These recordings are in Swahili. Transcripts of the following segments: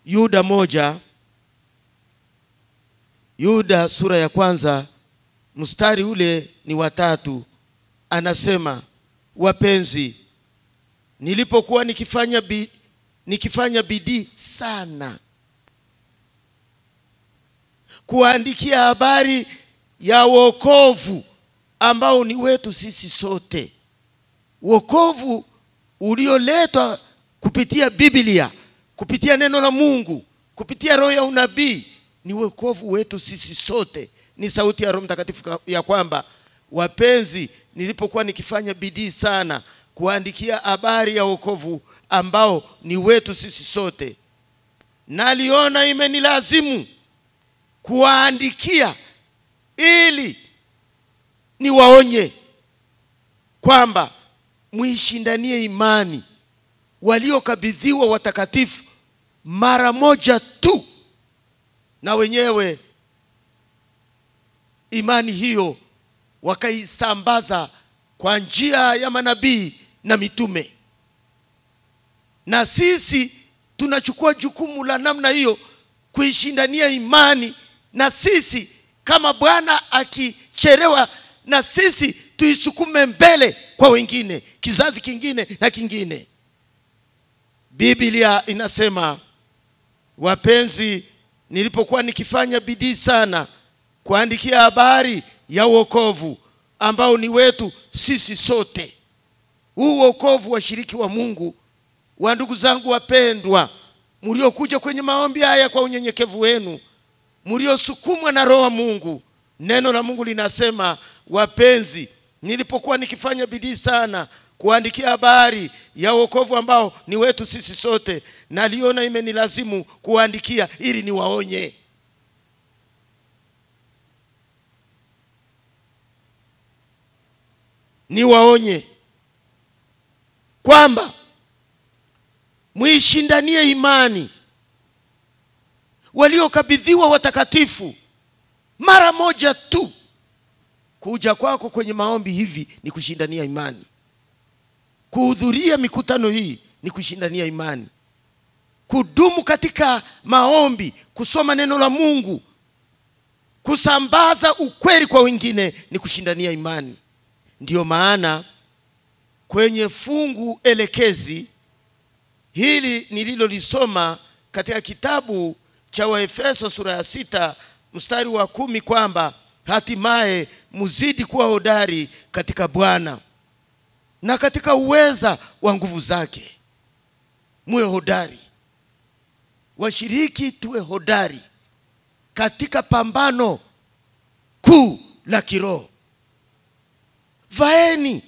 Yuda 1, Yuda sura ya 1 mstari ule ni wa 3, anasema, wapenzi, nilipokuwa nikifanya bidii sana kuandikia habari ya wokovu ambao ni wetu sisi sote, wokovu ulioletwa kupitia Biblia, kupitia neno la Mungu, kupitia roho ya unabii, ni wokovu wetu sisi sote. Ni sauti ya Roho Mtakatifu ya kwamba, wapenzi, nilipokuwa nikifanya bidii sana kuandikia habari ya wokovu ambao ni wetu sisi sote, naliona imenilazimu kuwaandikia ili niwaonye kwamba muishindanie imani waliokabidhiwa watakatifu mara moja tu, na wenyewe imani hiyo wakaisambaza kwa njia ya manabii na mitume. Na sisi tunachukua jukumu la namna hiyo kuishindania imani, na sisi kama Bwana akichelewa, na sisi tuisukume mbele kwa wengine, kizazi kingine na kingine. Biblia inasema, wapenzi, nilipokuwa nikifanya bidii sana kuandikia habari ya wokovu ambao ni wetu sisi sote, huu wokovu washiriki wa Mungu, wa ndugu zangu wapendwa, mliokuja kwenye maombi haya kwa unyenyekevu wenu, mliosukumwa na Roho wa Mungu, neno la Mungu linasema, wapenzi, nilipokuwa nikifanya bidii sana kuandikia habari ya wokovu ambao ni wetu sisi sote, naliona imenilazimu kuandikia ili niwaonye. Niwaonye kwamba muishindanie imani waliokabidhiwa watakatifu mara moja tu. Kuja kwako kwenye maombi hivi ni kushindania imani. Kuhudhuria mikutano hii ni kushindania imani. Kudumu katika maombi, kusoma neno la Mungu, kusambaza ukweli kwa wengine ni kushindania imani. Ndiyo maana kwenye fungu elekezi hili nililolisoma katika kitabu cha Waefeso sura ya 6 mstari wa 10 kwamba hatimaye muzidi kuwa hodari katika Bwana na katika uweza wa nguvu zake. Muwe hodari. Washiriki tuwe hodari katika pambano kuu la kiroho. Vaeni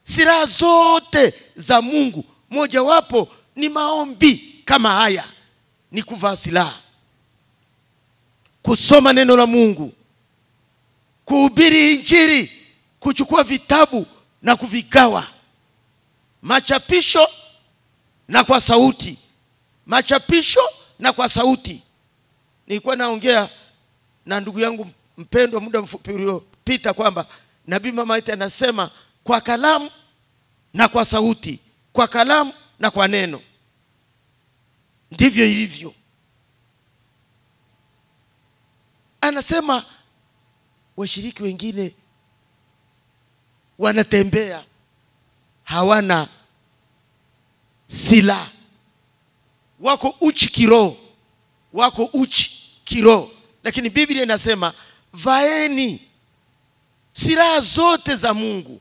silaha zote za Mungu, mojawapo ni maombi kama haya, ni kuvaa silaha, kusoma neno la Mungu, kuhubiri Injili, kuchukua vitabu na kuvigawa, machapisho na kwa sauti, machapisho na kwa sauti. Nilikuwa naongea na ndugu yangu mpendwa muda mfupi uliopita kwamba Nabii Mama Ita anasema kwa kalamu na kwa sauti, kwa kalamu na kwa neno. Ndivyo ilivyo. Anasema washiriki wengine wanatembea hawana silaha, wako uchi kiroho, wako uchi kiroho. Lakini Biblia inasema vaeni silaha zote za Mungu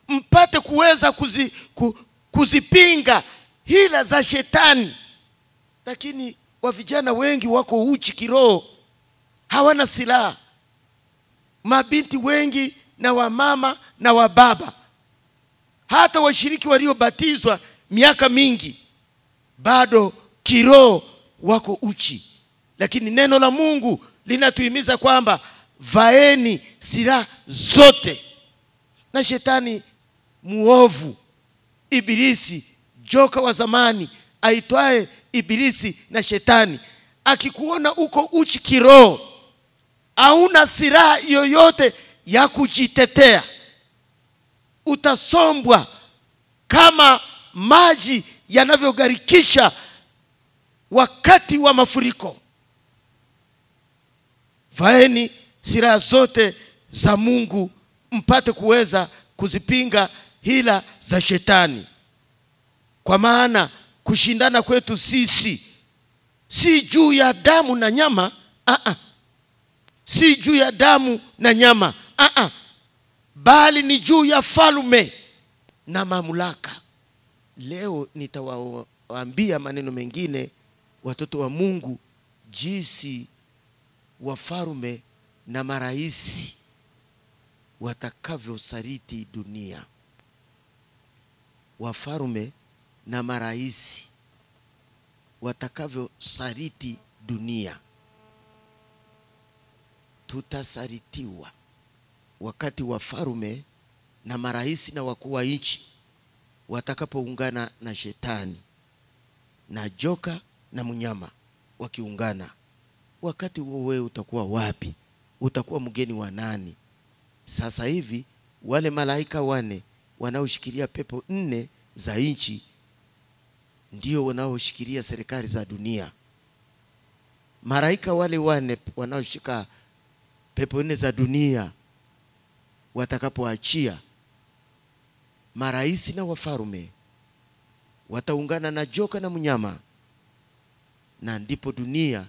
mpate kuweza kuzipinga hila za shetani. Lakini wa vijana wengi wako uchi kiroho, hawana silaha. Mabinti wengi na wamama na wababa, hata washiriki waliobatizwa miaka mingi, bado kiroho wako uchi. Lakini neno la Mungu linatuhimiza kwamba vaeni silaha zote. Na shetani muovu, Ibilisi, joka wa zamani aitwaye Ibilisi na shetani, akikuona uko uchi kiroho, hauna silaha yoyote ya kujitetea, utasombwa kama maji yanavyogarikisha wakati wa mafuriko. Vaeni silaha zote za Mungu mpate kuweza kuzipinga hila za shetani. Kwa maana kushindana kwetu sisi si juu ya damu na nyama, si juu ya damu na nyama, bali ni juu ya falme na mamlaka. Leo nitawaambia maneno mengine, watoto wa Mungu, jinsi wafalme na maraisi watakavyosaliti dunia. Wafalme na maraisi watakavyosaliti dunia. Tutasalitiwa wakati wafalme na maraisi na wakuu wa nchi watakapoungana na shetani na joka na mnyama wakiungana. Wakati huo wewe utakuwa wapi? Utakuwa mgeni wa nani? Sasa hivi wale malaika wane wanaoshikilia pepo 4 za nchi ndio wanaoshikilia serikali za dunia. Malaika wale wane wanaoshika pepo 4 za dunia watakapoachia, maraisi na wafalme wataungana na joka na mnyama, na ndipo dunia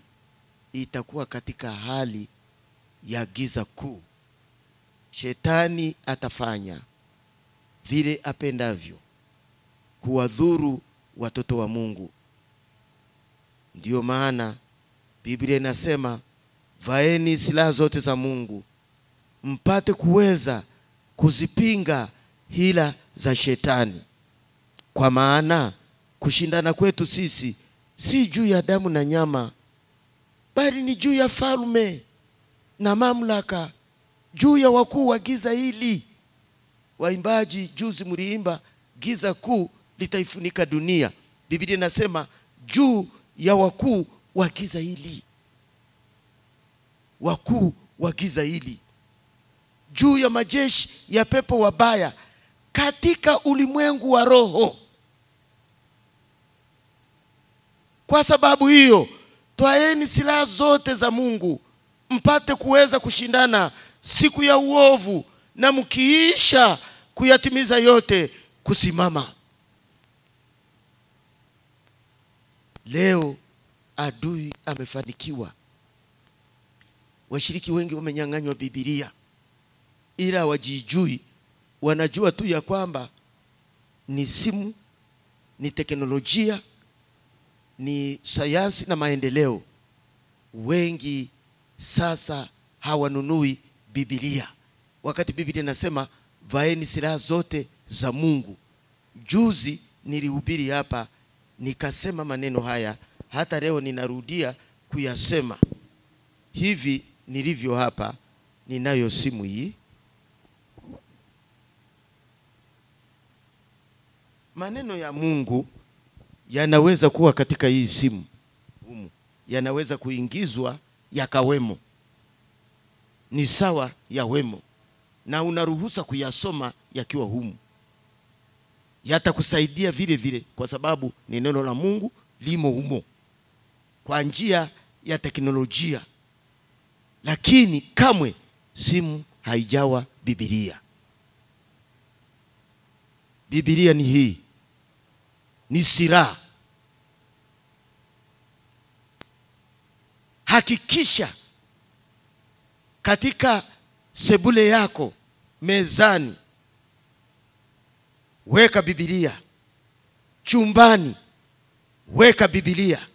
itakuwa katika hali ya giza kuu. Shetani atafanya vile apendavyo kuwadhuru watoto wa Mungu. Ndiyo maana Biblia inasema vaeni silaha zote za Mungu mpate kuweza kuzipinga hila za shetani. Kwa maana kushindana kwetu sisi si juu ya damu na nyama, bali ni juu ya falme na mamlaka, juu ya wakuu wa giza hili. Waimbaji juzi mliimba giza kuu litaifunika dunia. Biblia inasema juu ya wakuu wa giza hili. Wakuu wa giza hili, juu ya majeshi ya pepo wabaya katika ulimwengu wa roho. Kwa sababu hiyo, twaeni silaha zote za Mungu mpate kuweza kushindana siku ya uovu, na mkiisha kuyatimiza yote kusimama. Leo adui amefanikiwa. Washiriki wengi wamenyang'anywa Biblia, ila wajijui. Wanajua tu ya kwamba ni simu, ni teknolojia, ni sayansi na maendeleo. Wengi sasa hawanunui Biblia, wakati Biblia inasema vaeni silaha zote za Mungu. Juzi nilihubiri hapa nikasema maneno haya, hata leo ninarudia kuyasema. Hivi nilivyo hapa, ninayo simu hii. Maneno ya Mungu yanaweza kuwa katika hii simu humu, yanaweza kuingizwa yakawemo, ni sawa yawemo, na unaruhusa kuyasoma yakiwa humu. Yatakusaidia vile vile, kwa sababu ni neno la Mungu limo humo kwa njia ya teknolojia. Lakini kamwe simu haijawa Biblia. Biblia ni hii, ni silaha. Hakikisha katika sebule yako, mezani, weka Biblia. Chumbani, weka Biblia.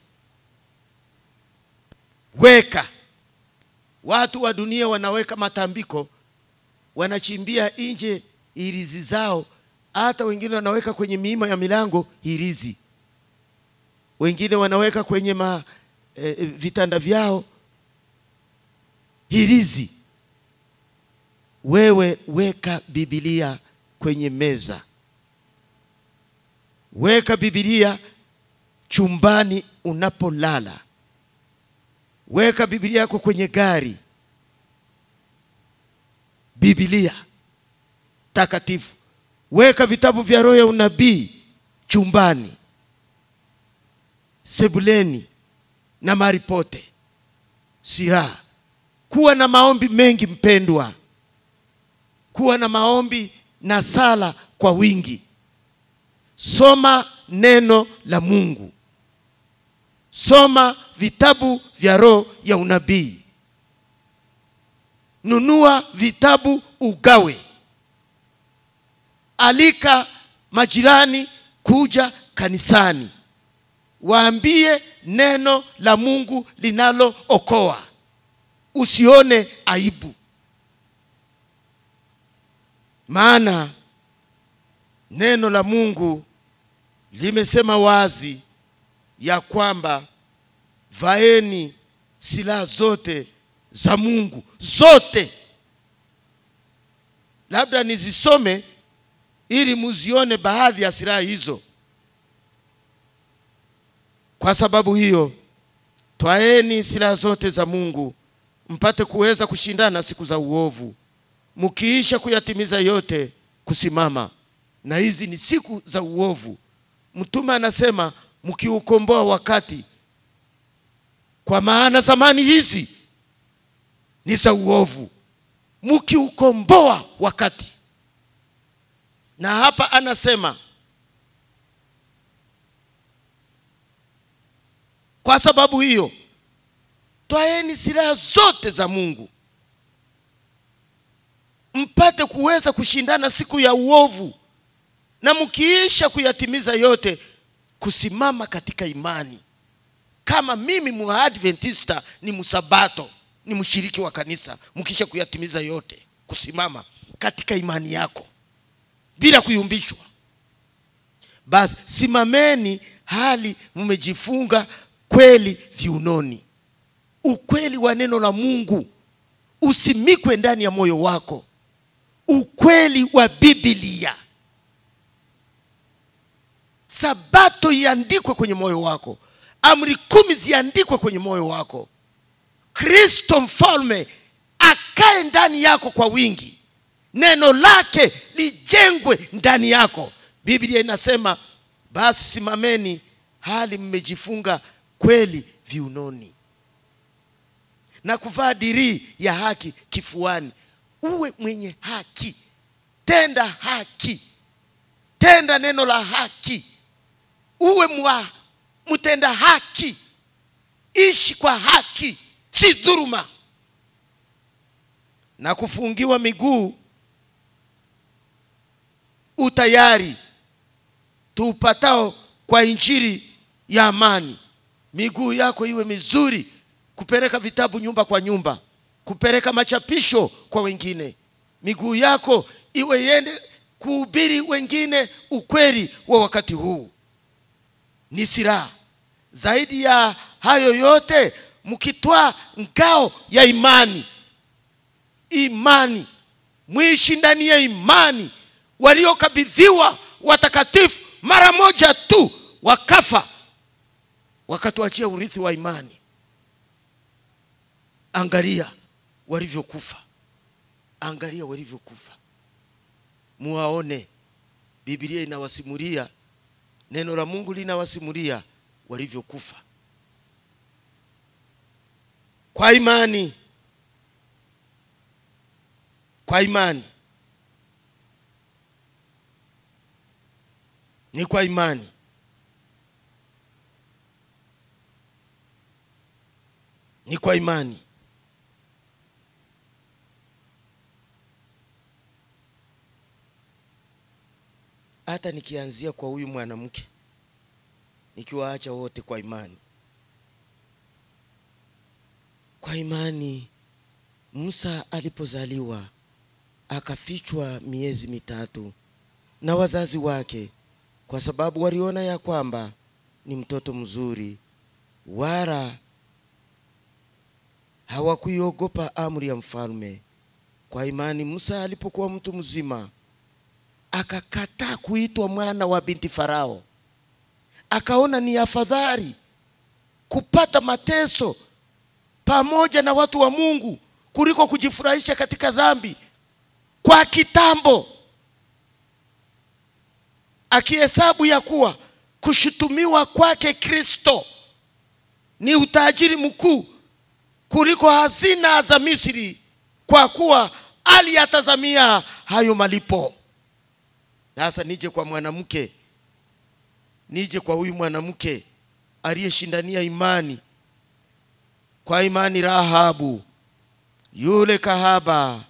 Weka. Watu wa dunia wanaweka matambiko, wanachimbia nje hirizi zao, hata wengine wanaweka kwenye miima ya milango hirizi, wengine wanaweka kwenye vitanda vyao hirizi. Wewe weka Biblia kwenye meza, weka Biblia chumbani unapolala, weka Biblia yako kwenye gari. Biblia takatifu. Weka vitabu vya roho ya unabii chumbani, sebuleni. na mahali pote. Silaha. Kuwa na maombi mengi mpendwa. Kuwa na maombi na sala kwa wingi. Soma neno la Mungu. Soma vitabu vya roho ya unabii. Nunua vitabu ugawe. Alika majirani kuja kanisani. Waambie neno la Mungu linalo okoa. Usione aibu. Maana neno la Mungu limesema wazi ya kwamba vaeni silaha zote za Mungu, zote. Labda nizisome ili muzione baadhi ya silaha hizo. Kwa sababu hiyo, twaeni silaha zote za Mungu mpate kuweza kushindana siku za uovu, mkiisha kuyatimiza yote kusimama. Na hizi ni siku za uovu. Mtume anasema mkiukomboa wakati, kwa maana zamani hizi ni za uovu. Mkiukomboa wakati. Na hapa anasema kwa sababu hiyo twaeni silaha zote za Mungu mpate kuweza kushindana siku ya uovu, na mkiisha kuyatimiza yote kusimama katika imani. Kama mimi Muadventista ni msabato, ni mshiriki wa kanisa, mkisha kuyatimiza yote kusimama katika imani yako bila kuyumbishwa, basi simameni hali mmejifunga kweli viunoni. Ukweli wa neno la Mungu usimikwe ndani ya moyo wako. Ukweli wa Biblia, Sabato iandikwe kwenye moyo wako, amri 10 ziandikwe kwenye moyo wako. Kristo mfalme akae ndani yako kwa wingi, neno lake lijengwe ndani yako. Biblia inasema basi simameni hali mmejifunga kweli viunoni, na kuvaa dirii ya haki kifuani. Uwe mwenye haki, tenda haki, tenda neno la haki. Uwe mtenda haki, ishi kwa haki, si dhuluma. Na kufungiwa miguu utayari tuupatao kwa injili ya amani. Miguu yako iwe mizuri kupeleka vitabu nyumba kwa nyumba, kupeleka machapisho kwa wengine. Miguu yako iwe yende kuhubiri wengine ukweli wa wakati huu. Ni silaha. Zaidi ya hayo yote, mkitwaa ngao ya imani. Imani, mwishi ndani ya imani. Waliokabidhiwa watakatifu mara moja tu wakafa, wakatuachia urithi wa imani. Angalia walivyokufa, angalia walivyokufa. Muwaone. Biblia inawasimulia, neno la Mungu linawasimulia walivyokufa kwa imani. Kwa imani, ni kwa imani. Ni kwa imani. Hata nikianzia kwa huyu mwanamke, nikiwaacha wote kwa imani. Kwa imani Musa alipozaliwa akafichwa miezi 3 na wazazi wake, kwa sababu waliona ya kwamba ni mtoto mzuri, wala hawakuiogopa amri ya mfalme. Kwa imani Musa alipokuwa mtu mzima akakataa kuitwa mwana wa binti Farao. Akaona ni afadhali kupata mateso pamoja na watu wa Mungu kuliko kujifurahisha katika dhambi kwa kitambo, akihesabu ya kuwa kushutumiwa kwake Kristo ni utajiri mkuu kuliko hazina za Misri, kwa kuwa aliyatazamia hayo malipo. Sasa nije kwa mwanamke, nije kwa huyu mwanamke aliyeshindania imani. Kwa imani Rahabu yule kahaba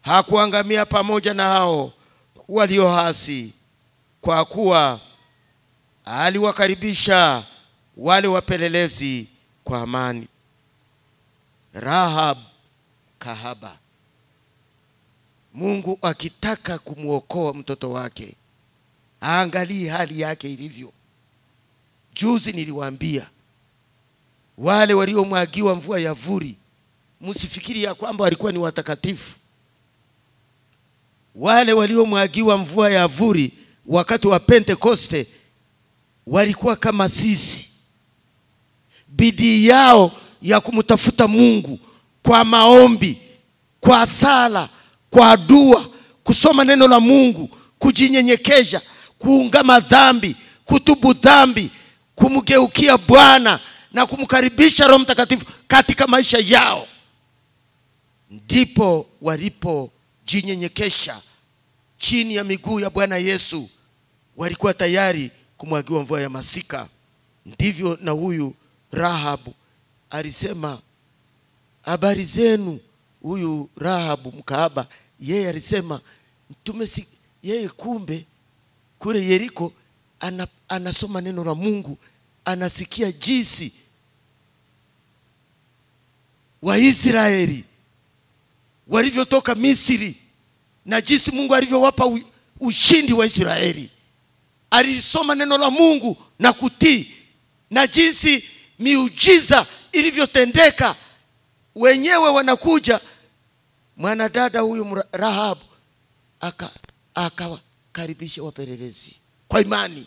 hakuangamia pamoja na hao walioasi, kwa kuwa aliwakaribisha wale wapelelezi kwa amani. Rahab kahaba, Mungu akitaka kumuokoa mtoto wake aangalie hali yake ilivyo. Juzi niliwaambia wale waliomwagiwa mvua ya vuri, msifikiri ya kwamba walikuwa ni watakatifu. Wale waliomwagiwa mvua ya vuri wakati wa Pentekoste walikuwa kama sisi. Bidii yao ya kumtafuta Mungu kwa maombi, kwa sala, kwa dua, kusoma neno la Mungu, kujinyenyekesha, kuungama dhambi, kutubu dhambi, kumgeukia Bwana na kumkaribisha Roho Mtakatifu katika maisha yao, ndipo walipojinyenyekesha chini ya miguu ya Bwana Yesu, walikuwa tayari kumwagiwa mvua ya masika. Ndivyo na huyu Rahabu alisema, habari zenu. Huyu Rahabu mkahaba, yeye alisema yeye kumbe kule Yeriko anasoma neno la Mungu, anasikia jinsi Waisraeli walivyotoka Misri na jinsi Mungu alivyowapa ushindi wa Israeli. Alisoma neno la Mungu na kutii, na jinsi miujiza ilivyotendeka. Wenyewe wanakuja, mwanadada huyu Rahabu akawakaribisha wapelelezi kwa imani.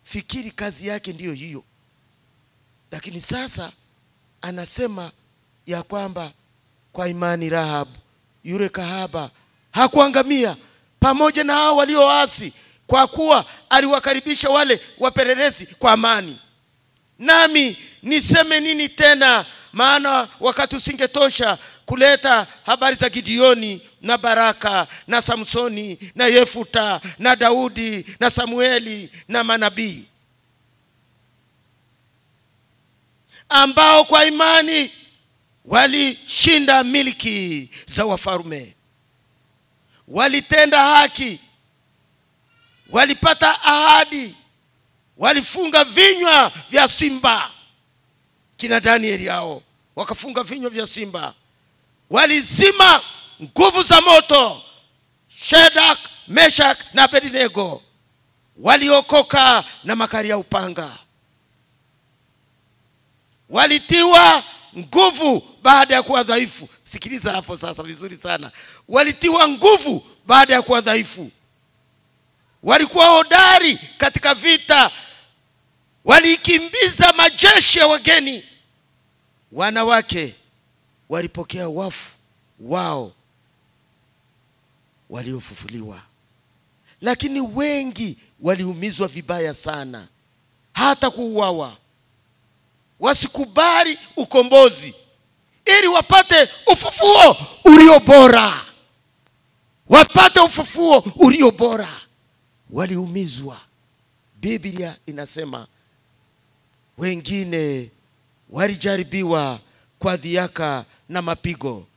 Fikiri kazi yake ndiyo hiyo. Lakini sasa anasema ya kwamba kwa imani Rahabu yule kahaba hakuangamia pamoja na hao walioasi, kwa kuwa aliwakaribisha wale wapelelezi kwa amani. Nami niseme nini tena? Maana wakati usingetosha kuleta habari za Gideoni na Baraka na Samsoni na Yefuta na Daudi na Samueli na manabii, ambao kwa imani walishinda milki za wafalme, walitenda haki, walipata ahadi, walifunga vinywa vya simba. Kina Danieli hao wakafunga vinywa vya simba, walizima nguvu za moto. Shadrach, Meshach na Abednego waliokoka na makali ya upanga, walitiwa nguvu baada ya kuwa dhaifu. Sikiliza hapo sasa vizuri sana. Walitiwa nguvu baada ya kuwa dhaifu, walikuwa hodari katika vita, walikimbiza majeshi ya wageni. Wanawake walipokea wafu wao waliofufuliwa, lakini wengi waliumizwa vibaya sana, hata kuuawa. Wasikubali ukombozi ili wapate ufufuo ulio bora, wapate ufufuo ulio bora. Waliumizwa. Biblia inasema wengine walijaribiwa kwa dhiaka na mapigo,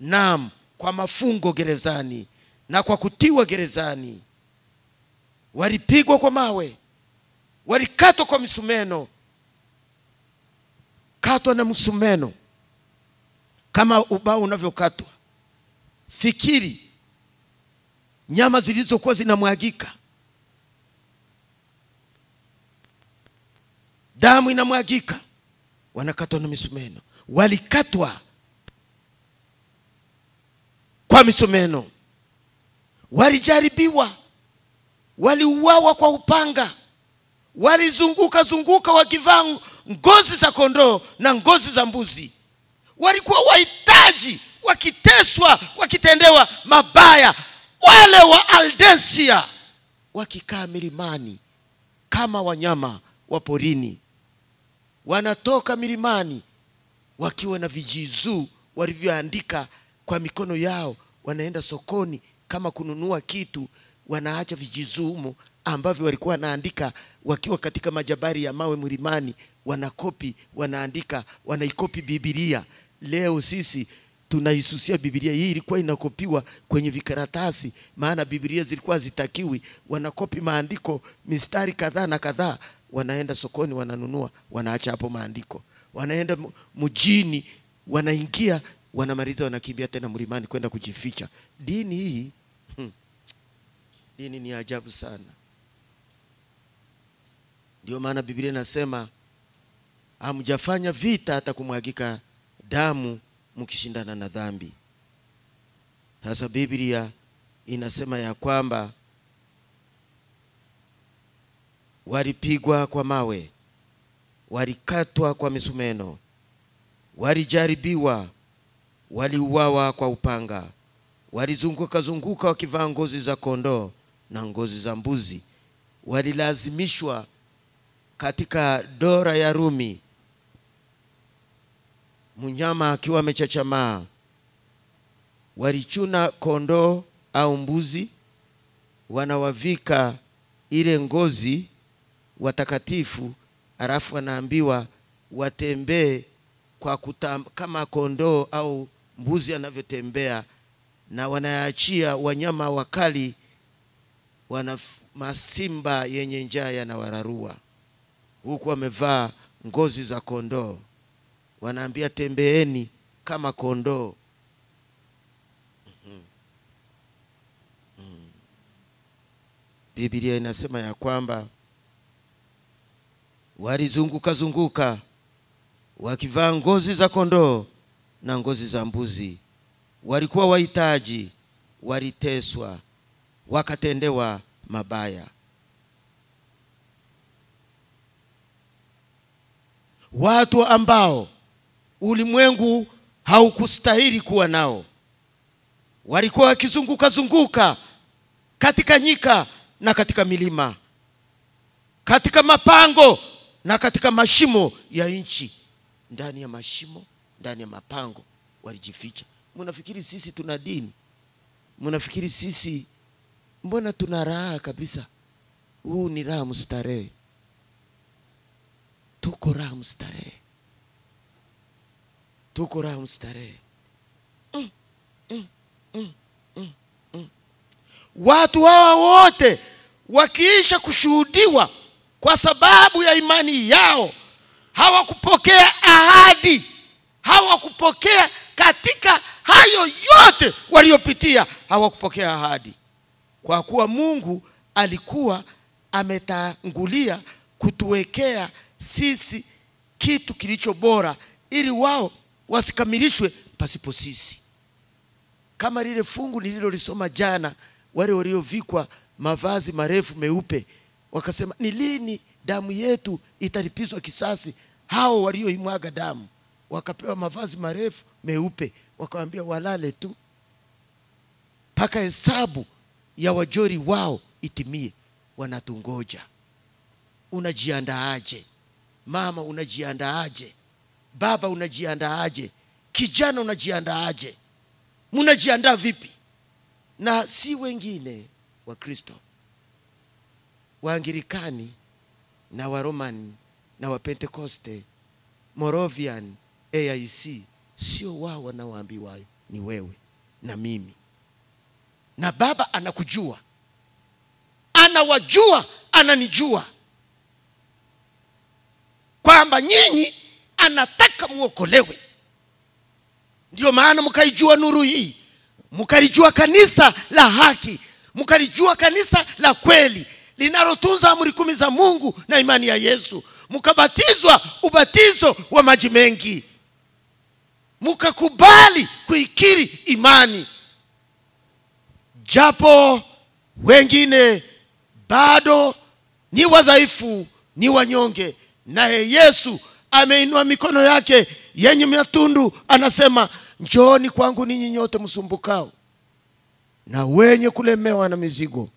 naam, kwa mafungo gerezani na kwa kutiwa gerezani. Walipigwa kwa mawe, walikatwa kwa misumeno, katwa na msumeno kama ubao unavyokatwa. Fikiri nyama zilizokuwa zinamwagika, damu inamwagika, wanakatwa na misumeno. Walikatwa kwa misumeno, walijaribiwa, waliuawa kwa upanga, walizunguka zunguka wakivaa ngozi za kondoo na ngozi za mbuzi. Walikuwa wahitaji, wakiteswa, wakitendewa mabaya. Wale wa Aldensia wakikaa milimani kama wanyama wa porini. Wanatoka milimani wakiwa na vijizuu walivyoandika kwa mikono yao, wanaenda sokoni kama kununua kitu, wanaacha vijizuu humo ambavyo walikuwa wanaandika wakiwa katika majabari ya mawe mlimani, wanakopi, wanaandika, wanaikopi Biblia. Leo sisi tunaisusia Biblia. Hii ilikuwa inakopiwa kwenye vikaratasi, maana Biblia zilikuwa zitakiwi. Wanakopi maandiko mistari kadhaa na kadhaa, wanaenda sokoni wananunua, wanaacha hapo maandiko. Wanaenda mjini, wanaingia, wanamaliza, wanakimbia tena mlimani kwenda kujificha. Dini hii, dini ni ajabu sana. Ndio maana Biblia inasema hamjafanya vita hata kumwagika damu mkishindana na dhambi. Sasa Biblia inasema ya kwamba walipigwa kwa mawe, walikatwa kwa misumeno, walijaribiwa, waliuawa kwa upanga, walizunguka zunguka wakivaa ngozi za kondoo na ngozi za mbuzi, walilazimishwa katika dora ya Rumi, mnyama akiwa amechachamaa. Walichuna kondoo au mbuzi, wanawavika ile ngozi watakatifu, alafu wanaambiwa watembee kwa kama kondoo au mbuzi anavyotembea, na wanaachia wanyama wakali, wana masimba yenye njaa yanawararua, huku wamevaa ngozi za kondoo. Wanaambia tembeeni kama kondoo. Biblia inasema ya kwamba walizunguka zunguka wakivaa ngozi za kondoo na ngozi za mbuzi. Walikuwa wahitaji, waliteswa, wakatendewa mabaya. Watu ambao ulimwengu haukustahili kuwa nao walikuwa wakizunguka zunguka katika nyika na katika milima, katika mapango na katika mashimo ya nchi. Ndani ya mashimo, ndani ya mapango walijificha. Mnafikiri sisi tuna dini? Mnafikiri sisi mbona tuna raha kabisa? Huu ni raha mstarehe. Tuko raha mstarehe. Tuko raha mstarehe. Watu hawa wote wakiisha kushuhudiwa kwa sababu ya imani yao, hawakupokea ahadi, hawakupokea katika hayo yote waliopitia, hawakupokea ahadi. Kwa kuwa Mungu alikuwa ametangulia kutuwekea sisi kitu kilicho bora, ili wao wasikamilishwe pasipo sisi. Kama lile fungu nililolisoma jana, wale waliovikwa mavazi marefu meupe wakasema, ni lini damu yetu italipizwa kisasi? Hao walioimwaga damu wakapewa mavazi marefu meupe, wakawaambia walale tu paka hesabu ya wajori wao itimie. Wanatungoja. Unajiandaaje? Mama unajiandaaje? Baba unajiandaaje? Kijana unajiandaaje? Mnajiandaa vipi? Na si wengine wa Kristo, Waanglikani na Waromani na wa Pentekoste, Moravian, AIC, sio wao wanaoambiwa, ni wewe na mimi. Na Baba anakujua, anawajua, ananijua kwamba nyinyi anataka muokolewe. Ndio maana mkaijua nuru hii, mkalijua kanisa la haki, mkalijua kanisa la kweli linalotunza amri 10 za Mungu na imani ya Yesu, mkabatizwa ubatizo wa maji mengi, mkakubali kuikiri imani. Japo wengine bado ni wadhaifu, ni wanyonge, naye Yesu ameinua mikono yake yenye matundu, anasema, njooni kwangu ninyi nyote msumbukao na wenye kulemewa na mizigo,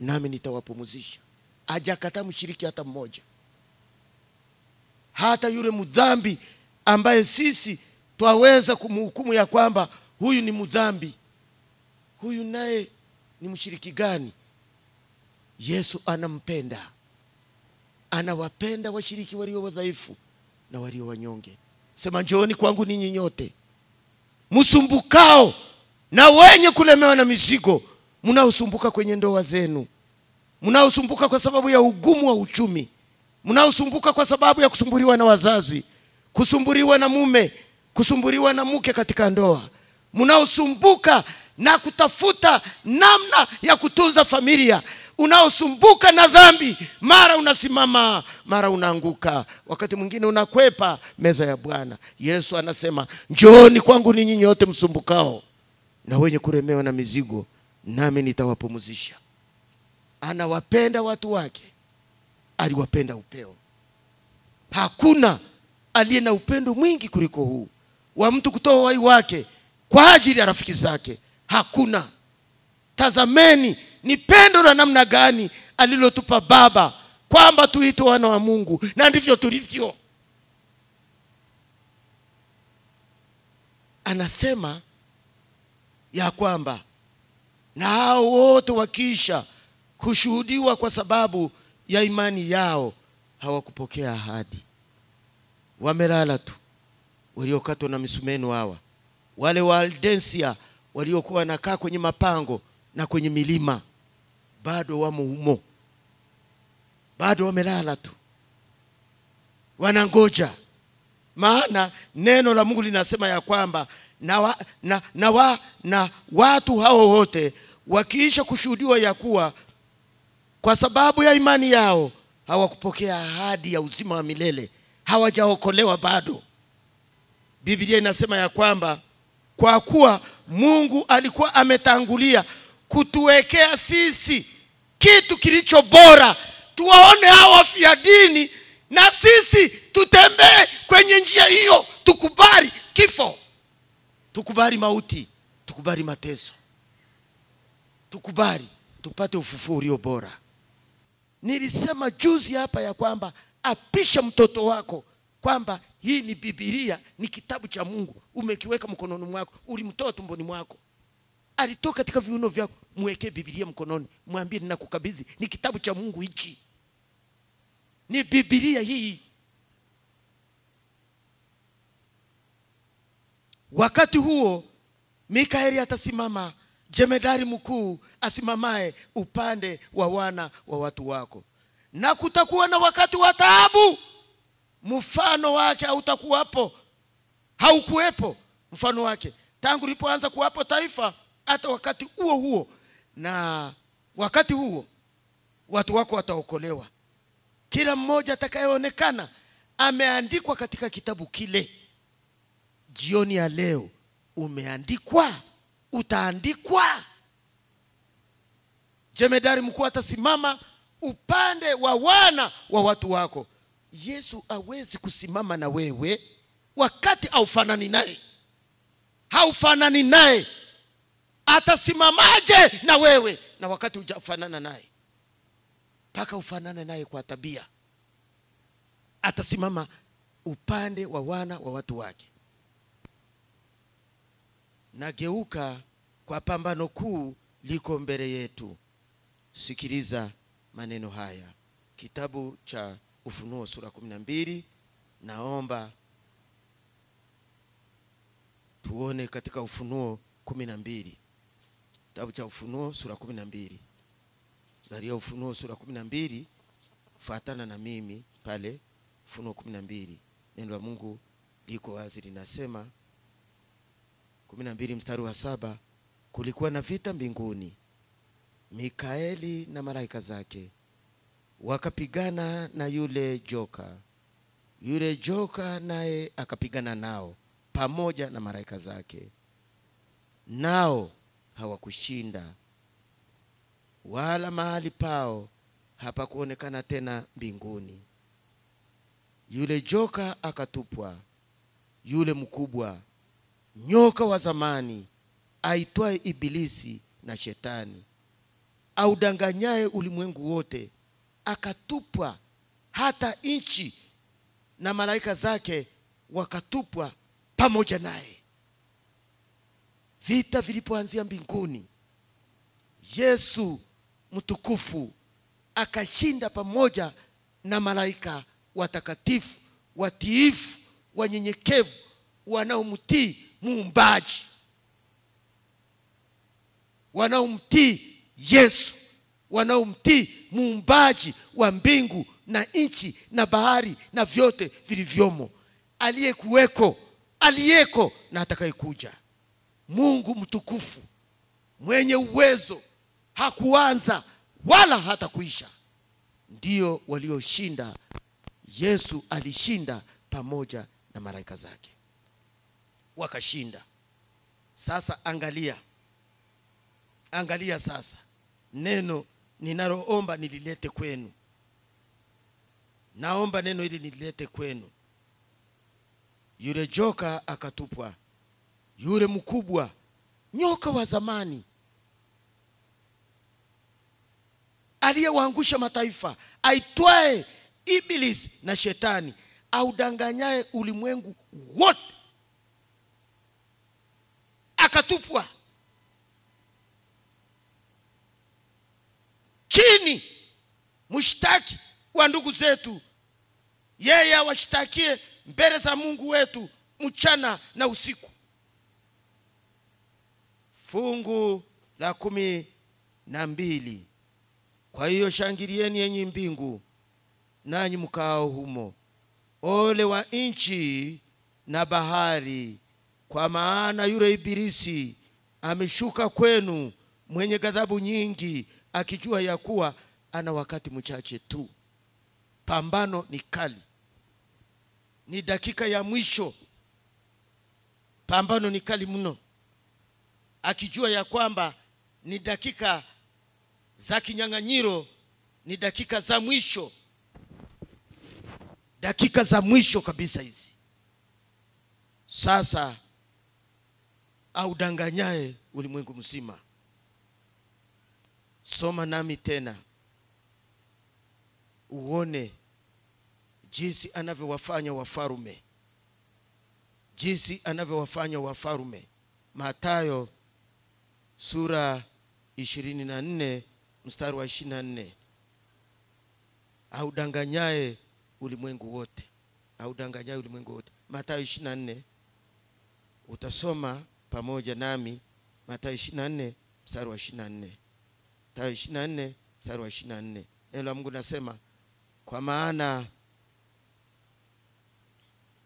nami nitawapumzisha. Hajakataa mshiriki hata mmoja. Hata yule mdhambi ambaye sisi twaweza kumhukumu ya kwamba huyu ni mdhambi, huyu naye ni mshiriki gani? Yesu anampenda. Anawapenda washiriki walio wadhaifu na walio wanyonge. Sema, njooni kwangu ninyi nyote msumbukao na wenye kulemewa na mizigo, mnaosumbuka kwenye ndoa zenu, mnaosumbuka kwa sababu ya ugumu wa uchumi, mnaosumbuka kwa sababu ya kusumbuliwa na wazazi, kusumbuliwa na mume, kusumbuliwa na mke katika ndoa, mnaosumbuka na kutafuta namna ya kutunza familia, unaosumbuka na dhambi, mara unasimama, mara unaanguka, wakati mwingine unakwepa meza ya Bwana. Yesu anasema, njooni kwangu ninyi nyote msumbukao na wenye kulemewa na mizigo, nami nitawapumzisha. Anawapenda watu wake. Aliwapenda upeo. Hakuna aliye na upendo mwingi kuliko huu wa mtu kutoa uhai wake kwa ajili ya rafiki zake. Hakuna. Tazameni ni pendo la namna gani alilotupa Baba, kwamba tuitwe wana wa Mungu, na ndivyo tulivyo. Anasema ya kwamba na hao wote wakisha kushuhudiwa kwa sababu ya imani yao hawakupokea ahadi. Wamelala tu, waliokatwa na misumeno hawa, wale Waldensia waliokuwa wanakaa kwenye mapango na kwenye milima, bado wamo humo, bado wamelala tu, wanangoja. Maana neno la Mungu linasema ya kwamba na watu hao wote wakiisha kushuhudiwa ya kuwa kwa sababu ya imani yao hawakupokea ahadi ya uzima wa milele, hawajaokolewa bado. Biblia inasema ya kwamba kwa kuwa Mungu alikuwa ametangulia kutuwekea sisi kitu kilicho bora, tuwaone hao wafia dini na sisi tutembee kwenye njia hiyo, tukubali kifo, tukubali mauti, tukubali mateso, tukubali tupate ufufuo ulio bora. Nilisema juzi hapa ya kwamba apisha mtoto wako kwamba hii ni Biblia, ni kitabu cha Mungu, umekiweka mkononi mwako, ulimtoa tumboni mwako, alitoka katika viuno vyako, mweke Biblia mkononi, mwambie ninakukabidhi, ni kitabu cha Mungu hichi, ni Biblia hii. Wakati huo Mikaeli atasimama, jemedari mkuu asimamae upande wa wana wa watu wako, na kutakuwa na wakati wa taabu, mfano wake hautakuwapo, haukuwepo mfano wake tangu lilipoanza kuwapo taifa hata wakati huo huo. Na wakati huo watu wako wataokolewa, kila mmoja atakayeonekana ameandikwa katika kitabu kile. Jioni ya leo umeandikwa, utaandikwa. Jemedari mkuu atasimama upande wa wana wa watu wako. Yesu hawezi kusimama na wewe wakati haufanani naye. Haufanani naye. Atasimamaje na wewe na wakati hujafanana naye? Paka ufanane naye kwa tabia. Atasimama upande wa wana wa watu wake. Nageuka kwa pambano kuu liko mbele yetu. Sikiliza maneno haya. Kitabu cha Ufunuo sura 12. Naomba tuone katika Ufunuo 12. Kitabu cha Ufunuo sura 12. Angalia Ufunuo sura 12. Fuatana na mimi pale Ufunuo 12. Neno la Mungu liko wazi linasema 12 mstari wa 7, kulikuwa na vita mbinguni, Mikaeli na malaika zake wakapigana na yule joka. Yule joka naye akapigana nao pamoja na malaika zake, nao hawakushinda, wala mahali pao hapakuonekana tena mbinguni. Yule joka akatupwa, yule mkubwa, nyoka wa zamani, aitwaye Ibilisi na Shetani, audanganyaye ulimwengu wote, akatupwa hata nchi na malaika zake wakatupwa pamoja naye. Vita vilipoanzia mbinguni, Yesu mtukufu akashinda pamoja na malaika watakatifu, watiifu, wanyenyekevu, wanaomtii Muumbaji, wanaomtii Yesu, wanaomtii Muumbaji wa mbingu na nchi na bahari na vyote vilivyomo, aliyekuweko, aliyeko na atakayekuja. Mungu mtukufu mwenye uwezo, hakuanza wala hata kuisha. Ndio walioshinda. Yesu alishinda pamoja na malaika zake, wakashinda. Sasa angalia, angalia sasa neno ninaloomba nililete kwenu. Naomba neno hili nililete kwenu. Yule joka akatupwa, yule mkubwa, nyoka wa zamani, aliyewaangusha mataifa, aitwaye Ibilisi na Shetani, audanganyaye ulimwengu wote, akatupwa chini. Mshtaki wa ndugu zetu, yeye awashtakie mbele za Mungu wetu mchana na usiku. Fungu la 12. Kwa hiyo shangilieni enyi mbingu, nanyi mkao humo. Ole wa nchi na bahari, kwa maana yule Ibilisi ameshuka kwenu, mwenye ghadhabu nyingi, akijua ya kuwa ana wakati mchache tu. Pambano ni kali, ni dakika ya mwisho. Pambano ni kali mno, akijua ya kwamba ni dakika za kinyang'anyiro, ni dakika za mwisho, dakika za mwisho kabisa hizi. Sasa audanganyaye ulimwengu mzima. Soma nami tena uone jinsi anavyowafanya wafarume, jinsi anavyowafanya wafarume. Mathayo sura 24 mstari wa 24. Audanganyaye ulimwengu wote, audanganyaye ulimwengu wote. Mathayo 24, utasoma pamoja nami. Mathayo 24 mstari wa 24. Mathayo 24 mstari wa 24. Neno la Mungu nasema, kwa maana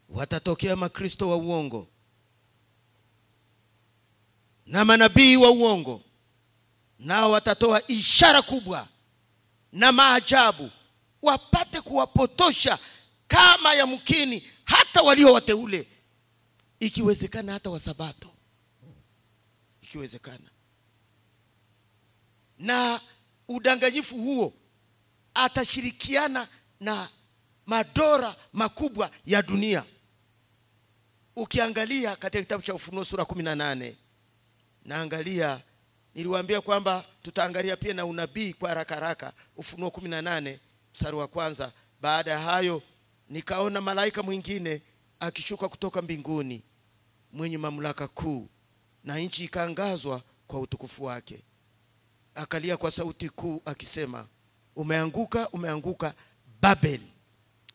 watatokea makristo wa uongo na manabii wa uongo, nao watatoa ishara kubwa na maajabu, wapate kuwapotosha kama yamkini hata walio wateule, ikiwezekana hata wasabato, ikiwezekana. Na udanganyifu huo atashirikiana na madora makubwa ya dunia. Ukiangalia katika kitabu cha Ufunuo sura 18, naangalia, niliwaambia kwamba tutaangalia pia na unabii kwa haraka haraka. Ufunuo 18 mstari wa kwanza. Baada ya hayo nikaona malaika mwingine akishuka kutoka mbinguni, mwenye mamlaka kuu, na nchi ikaangazwa kwa utukufu wake. Akalia kwa sauti kuu akisema, umeanguka, umeanguka Babeli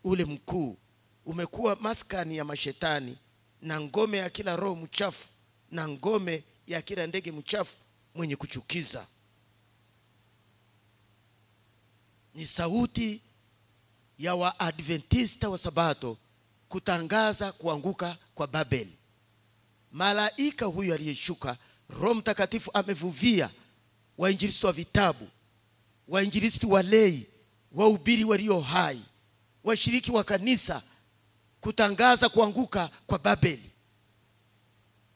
ule mkuu, umekuwa maskani ya mashetani na ngome ya kila roho mchafu na ngome ya kila ndege mchafu mwenye kuchukiza. Ni sauti ya Waadventista wa Sabato kutangaza kuanguka kwa Babeli. Malaika huyu aliyeshuka, Roho Mtakatifu amevuvia wainjilisti wa vitabu, wainjilisti walei, wahubiri walio hai, washiriki wa kanisa, kutangaza kuanguka kwa Babeli.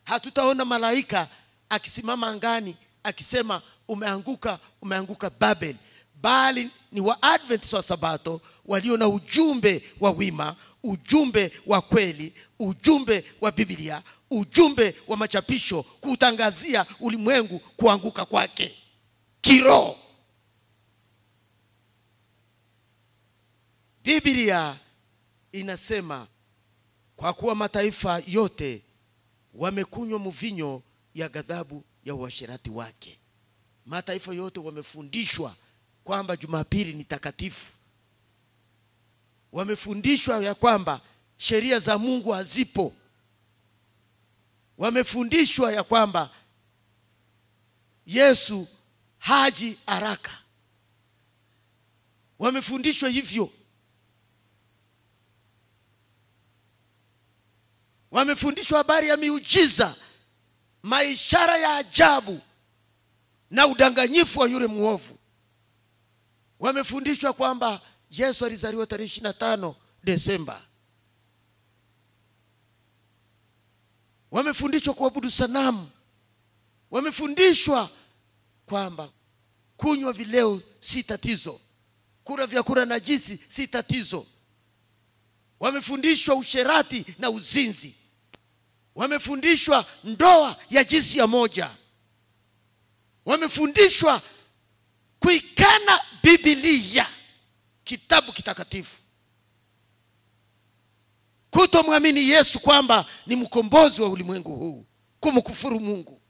Hatutaona malaika akisimama angani akisema umeanguka, umeanguka Babeli, bali ni Waadventista wa Sabato walio na ujumbe wa wima, ujumbe wa kweli, ujumbe wa Biblia, ujumbe wa machapisho, kutangazia ulimwengu kuanguka kwake kiroho. Biblia inasema, kwa kuwa mataifa yote wamekunywa mvinyo ya ghadhabu ya uasherati wake. Mataifa yote wamefundishwa kwamba Jumapili ni takatifu. Wamefundishwa ya kwamba sheria za Mungu hazipo. Wamefundishwa ya kwamba Yesu haji haraka. Wamefundishwa hivyo. Wamefundishwa habari ya miujiza, maishara ya ajabu na udanganyifu wa yule muovu. Wamefundishwa kwamba Yesu alizaliwa tarehe 25 Desemba. Wamefundishwa kuabudu sanamu. Wamefundishwa kwamba kunywa vileo si tatizo, kula vyakula najisi si tatizo. Wamefundishwa usherati na uzinzi. Wamefundishwa ndoa ya jinsia moja. Wamefundishwa kuikana Biblia, kitabu kitakatifu, kutomwamini Yesu kwamba ni mkombozi wa ulimwengu huu, kumkufuru Mungu.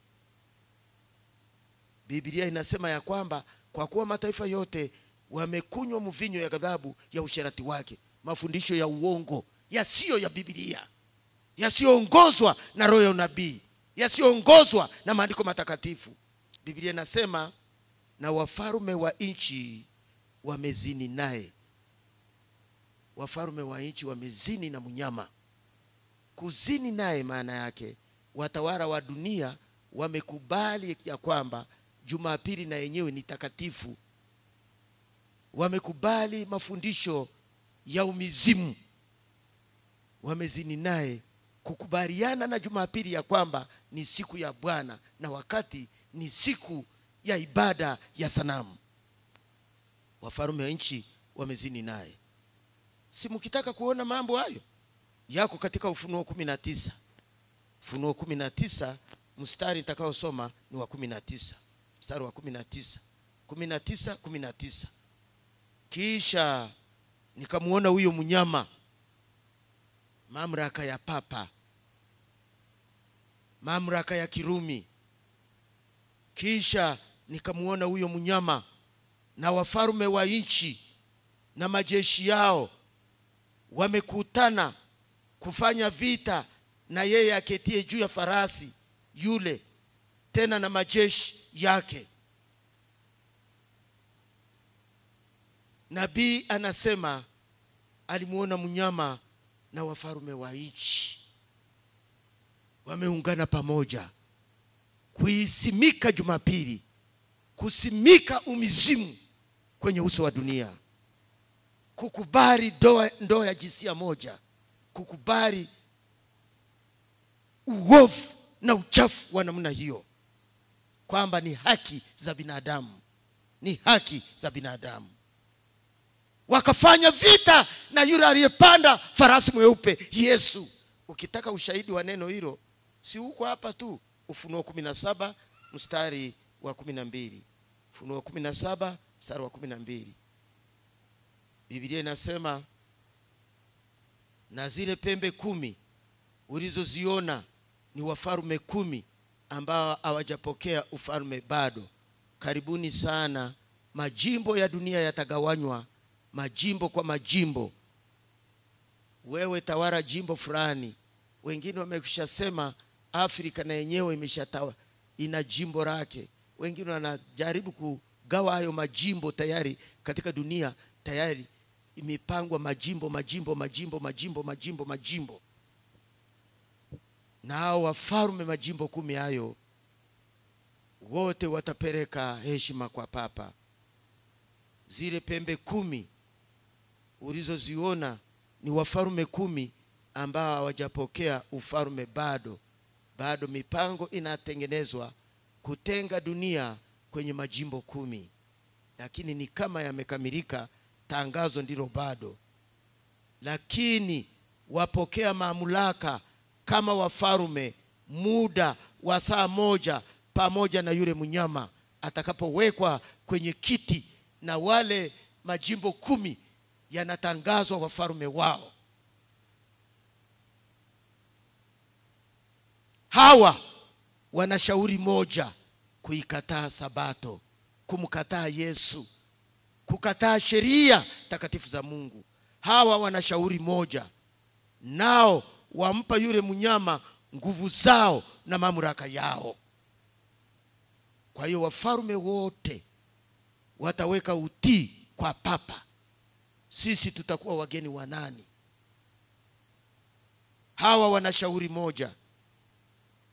Biblia inasema ya kwamba kwa kuwa mataifa yote wamekunywa mvinyo ya ghadhabu ya usherati wake. Mafundisho ya uongo yasiyo ya Biblia, yasiyoongozwa na roho ya unabii, yasiyoongozwa na maandiko matakatifu. Biblia inasema na wafalme wa nchi wamezini naye. Wafalme wa nchi wamezini na mnyama. Kuzini naye maana yake watawala wa dunia wamekubali ya kwamba Jumapili na yenyewe ni takatifu. Wamekubali mafundisho ya umizimu. Wamezini naye, kukubaliana na Jumapili ya kwamba ni siku ya Bwana na wakati ni siku ya ibada ya sanamu. Wafalme wa nchi wamezini naye. Si mkitaka kuona mambo hayo yako katika Ufunuo 19. Ufunuo 19 mstari nitakaosoma ni wa 19. Mstari wa 19. 19 19. Kisha nikamuona huyo mnyama, mamlaka ya papa, mamlaka ya Kirumi. Kisha nikamuona huyo mnyama na wafalme wa nchi na majeshi yao wamekutana kufanya vita na yeye aketie juu ya farasi yule, tena na majeshi yake. Nabii anasema alimuona mnyama na wafalme wa nchi wameungana pamoja kuisimika Jumapili, kusimika umizimu kwenye uso wa dunia, kukubali ndoa ya jinsia moja, kukubali uovu na uchafu wa namna hiyo, kwamba ni haki za binadamu, ni haki za binadamu. Wakafanya vita na yule aliyepanda farasi mweupe, Yesu. Ukitaka ushahidi wa neno hilo, si huko hapa tu, Ufunuo 17 mstari wa 12. Ufunuo 17 mstari wa 12. Biblia inasema, na zile pembe 10 ulizoziona ni wafalme 10 ambao hawajapokea ufalme bado. Karibuni sana majimbo ya dunia yatagawanywa, majimbo kwa majimbo. Wewe tawala jimbo fulani. Wengine wamekushasema Afrika na yenyewe imeshatawa, ina jimbo lake. Wengine wanajaribu kugawa hayo majimbo tayari. Katika dunia tayari imepangwa majimbo, majimbo, majimbo, majimbo, majimbo, majimbo. Na hao wafalme majimbo 10 hayo wote watapeleka heshima kwa papa. Zile pembe 10 ulizoziona ni wafalme 10 ambao hawajapokea ufalme bado. Bado mipango inatengenezwa kutenga dunia kwenye majimbo 10. Lakini ni kama yamekamilika, tangazo ndilo bado. Lakini wapokea mamlaka kama wafalme muda wa saa moja pamoja na yule mnyama atakapowekwa kwenye kiti, na wale majimbo 10 yanatangazwa wafalme wao. Hawa wanashauri moja: kuikataa Sabato, kumkataa Yesu, kukataa sheria takatifu za Mungu. Hawa wanashauri moja, nao wampa yule mnyama nguvu zao na mamlaka yao. Kwa hiyo wafalme wote wataweka utii kwa papa. Sisi tutakuwa wageni wa nani? Hawa wanashauri moja,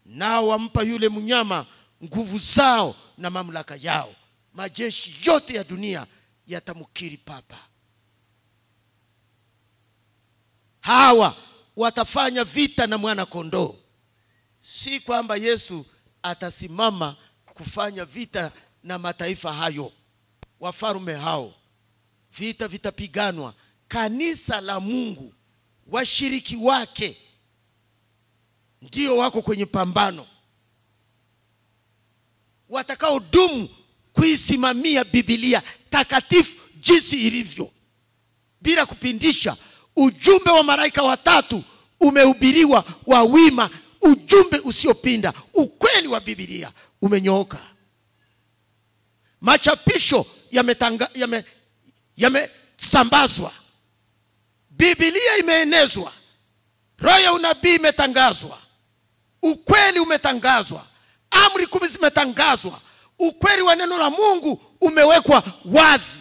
nao wampa yule mnyama nguvu zao na mamlaka yao. Majeshi yote ya dunia yatamkiri papa. Hawa watafanya vita na mwana kondoo. Si kwamba Yesu atasimama kufanya vita na mataifa hayo, wafalme hao. Vita vitapiganwa. Kanisa la Mungu, washiriki wake ndio wako kwenye pambano, watakaodumu kuisimamia Biblia takatifu jinsi ilivyo bila kupindisha. Ujumbe wa malaika watatu umehubiriwa wa wima, ujumbe usiopinda, ukweli wa Biblia umenyooka. Machapisho yamesambazwa, Biblia imeenezwa, roho ya unabii imetangazwa, ukweli umetangazwa, amri 10 zimetangazwa, ukweli wa neno la Mungu umewekwa wazi.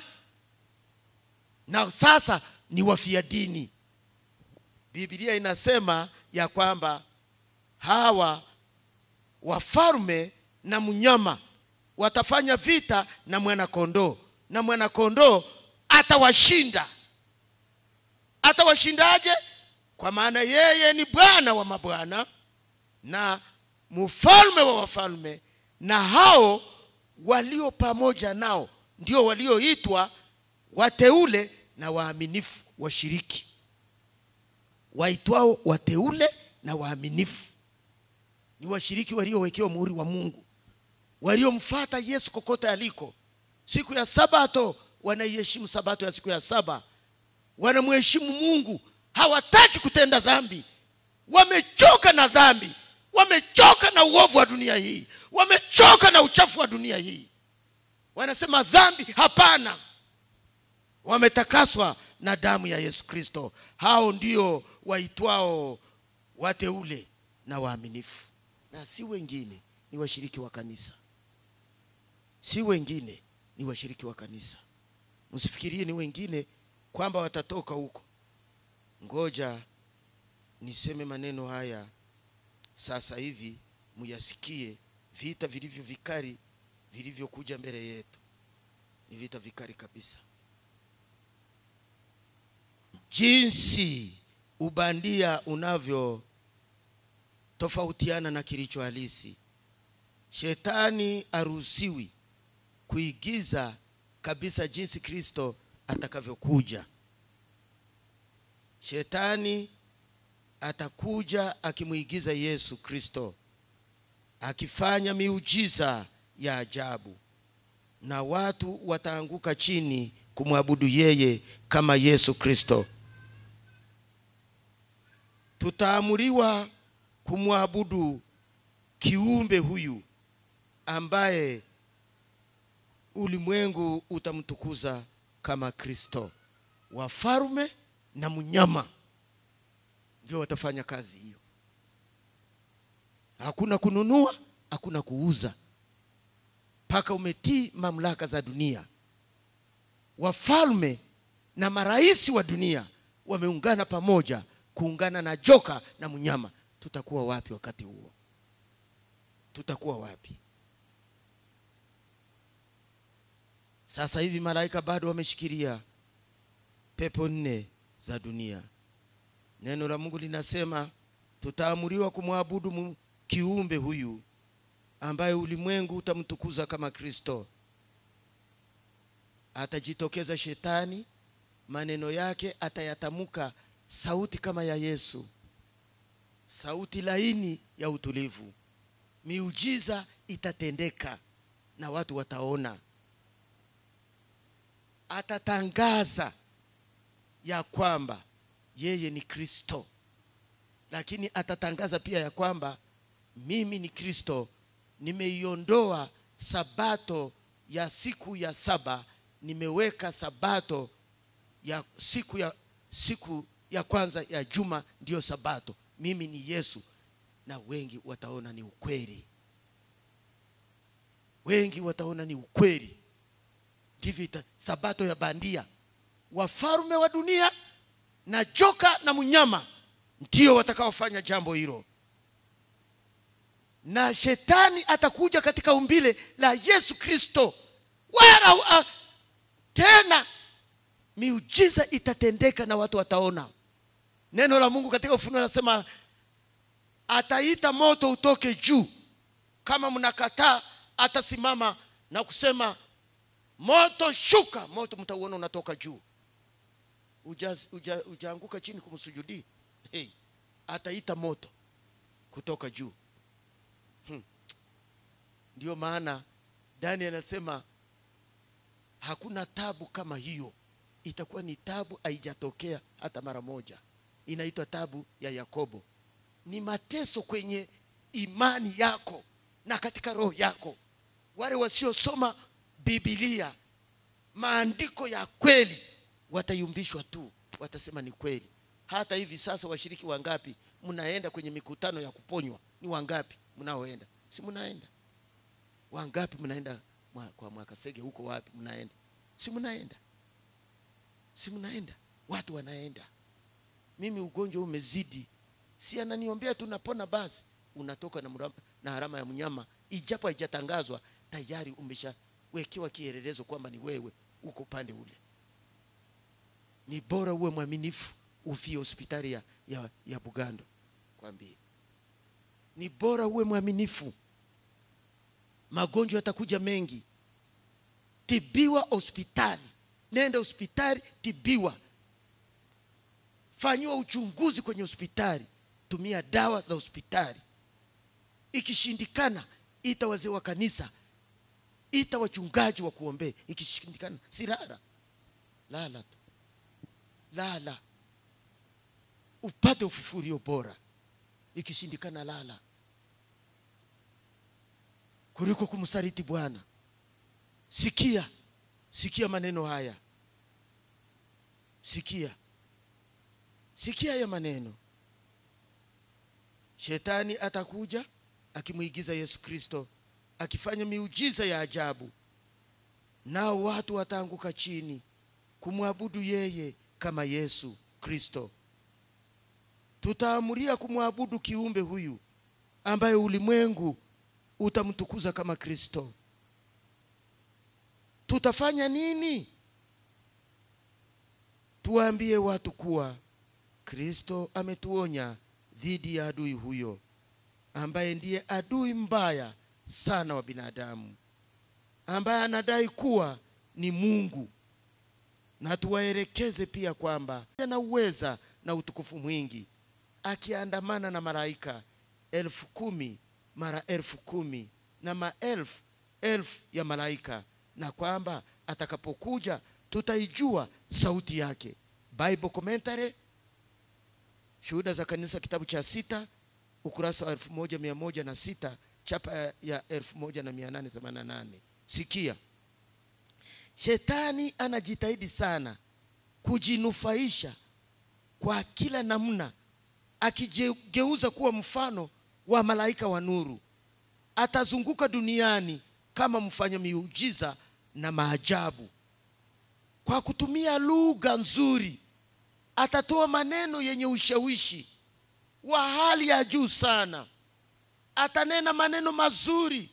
Na sasa ni wafia dini. Biblia inasema ya kwamba hawa wafalme na mnyama watafanya vita na mwana kondoo, na mwana kondoo atawashinda. Atawashindaje? Kwa maana yeye ni Bwana wa mabwana na mfalme wa wafalme, na hao walio pamoja nao ndio walioitwa wateule na waaminifu, washiriki. Waitwao wateule na waaminifu ni washiriki waliowekewa muhuri wa Mungu, waliomfuata Yesu kokote aliko. Siku ya Sabato wanaiheshimu Sabato ya siku ya saba, wanamheshimu Mungu, hawataki kutenda dhambi, wamechoka na dhambi, wamechoka na uovu wa dunia hii, wamechoka na uchafu wa dunia hii. Wanasema dhambi hapana. Wametakaswa na damu ya Yesu Kristo. Hao ndio waitwao wateule na waaminifu, na si wengine, ni washiriki wa kanisa. Si wengine, ni washiriki wa kanisa. Msifikirie ni wengine kwamba watatoka huko. Ngoja niseme maneno haya sasa hivi muyasikie. Vita vilivyo vikali vilivyokuja mbele yetu ni vita vikali kabisa. Jinsi ubandia unavyo tofautiana na kilicho halisi. Shetani haruhusiwi kuigiza kabisa jinsi Kristo atakavyokuja. Shetani atakuja akimuigiza Yesu Kristo, akifanya miujiza ya ajabu, na watu wataanguka chini kumwabudu yeye kama Yesu Kristo. Tutaamuriwa kumwabudu kiumbe huyu ambaye ulimwengu utamtukuza kama Kristo. Wafalme na mnyama ndio watafanya kazi hiyo. Hakuna kununua, hakuna kuuza, paka umetii mamlaka za dunia. Wafalme na marais wa dunia wameungana pamoja kuungana na joka na mnyama. Tutakuwa wapi wakati huo? Tutakuwa wapi? Sasa hivi malaika bado wameshikilia pepo 4 za dunia. Neno la Mungu linasema tutaamuriwa kumwabudu kiumbe huyu ambaye ulimwengu utamtukuza kama Kristo. Atajitokeza shetani, maneno yake atayatamuka sauti kama ya Yesu, sauti laini ya utulivu. Miujiza itatendeka na watu wataona. Atatangaza ya kwamba yeye ni Kristo, lakini atatangaza pia ya kwamba mimi ni Kristo, nimeiondoa sabato ya siku ya saba, nimeweka sabato ya siku ya kwanza ya juma ndiyo sabato. Mimi ni Yesu. Na wengi wataona ni ukweli. Wengi wataona ni ukweli. Ndivyo sabato ya bandia. Wafalme wa dunia na joka na mnyama ndio watakaofanya jambo hilo. Na shetani atakuja katika umbile la Yesu Kristo. Wala tena miujiza itatendeka na watu wataona. Neno la Mungu katika Ufunuo anasema ataita moto utoke juu. Kama mnakataa atasimama na kusema moto shuka, moto mtauona unatoka juu. Ujaanguka chini kumsujudi. Hey, ataita moto kutoka juu. Ndio maana Daniel anasema hakuna tabu kama hiyo. Itakuwa ni tabu haijatokea hata mara moja. Inaitwa tabu ya Yakobo. Ni mateso kwenye imani yako na katika roho yako. Wale wasiosoma Biblia, maandiko ya kweli, watayumbishwa tu, watasema ni kweli. Hata hivi sasa washiriki wangapi mnaenda kwenye mikutano ya kuponywa? Ni wangapi mnaoenda? Si mnaenda? Wangapi mnaenda kwa Mwakasege huko wapi mnaenda? Si mnaenda? Si mnaenda? Watu wanaenda. Mimi ugonjwa umezidi, si ananiombea tu napona basi. Unatoka na harama ya mnyama, ijapo haijatangazwa tayari umeshawekewa kielelezo kwamba ni wewe uko upande ule. Ni bora uwe mwaminifu ufie hospitali ya Bugando. Kwambie. Ni bora uwe mwaminifu. Magonjwa yatakuja mengi. Tibiwa hospitali. Nenda hospitali, tibiwa. Fanyiwa uchunguzi kwenye hospitali. Tumia dawa za hospitali. Ikishindikana, ita wazee wa kanisa, ita wachungaji wa kuombea. Ikishindikana, si lala. Lala tu. Lala. Upate ufufuo bora. Ikishindikana, lala. Kuliko kumsaliti Bwana. Sikia. Sikia maneno haya. Sikia. Sikia haya maneno. Shetani atakuja akimuigiza Yesu Kristo, akifanya miujiza ya ajabu. Nao watu wataanguka chini kumwabudu yeye kama Yesu Kristo. Tutaamuria kumwabudu kiumbe huyu ambaye ulimwengu utamtukuza kama Kristo. Tutafanya nini? Tuambie watu kuwa Kristo ametuonya dhidi ya adui huyo, ambaye ndiye adui mbaya sana wa binadamu, ambaye anadai kuwa ni Mungu. Na tuwaelekeze pia kwamba ana uweza na utukufu mwingi, akiandamana na malaika 10,000 mara 10,000 na maelfu elfu ya malaika, na kwamba atakapokuja tutaijua sauti yake. Bible Commentary, Shuhuda za Kanisa, kitabu cha 6, ukurasa wa 1106, chapa ya 1888. Sikia. Shetani anajitahidi sana kujinufaisha kwa kila namna, akigeuza kuwa mfano wa malaika wa nuru. Atazunguka duniani kama mfanya miujiza na maajabu. Kwa kutumia lugha nzuri, atatoa maneno yenye ushawishi wa hali ya juu sana. Atanena maneno mazuri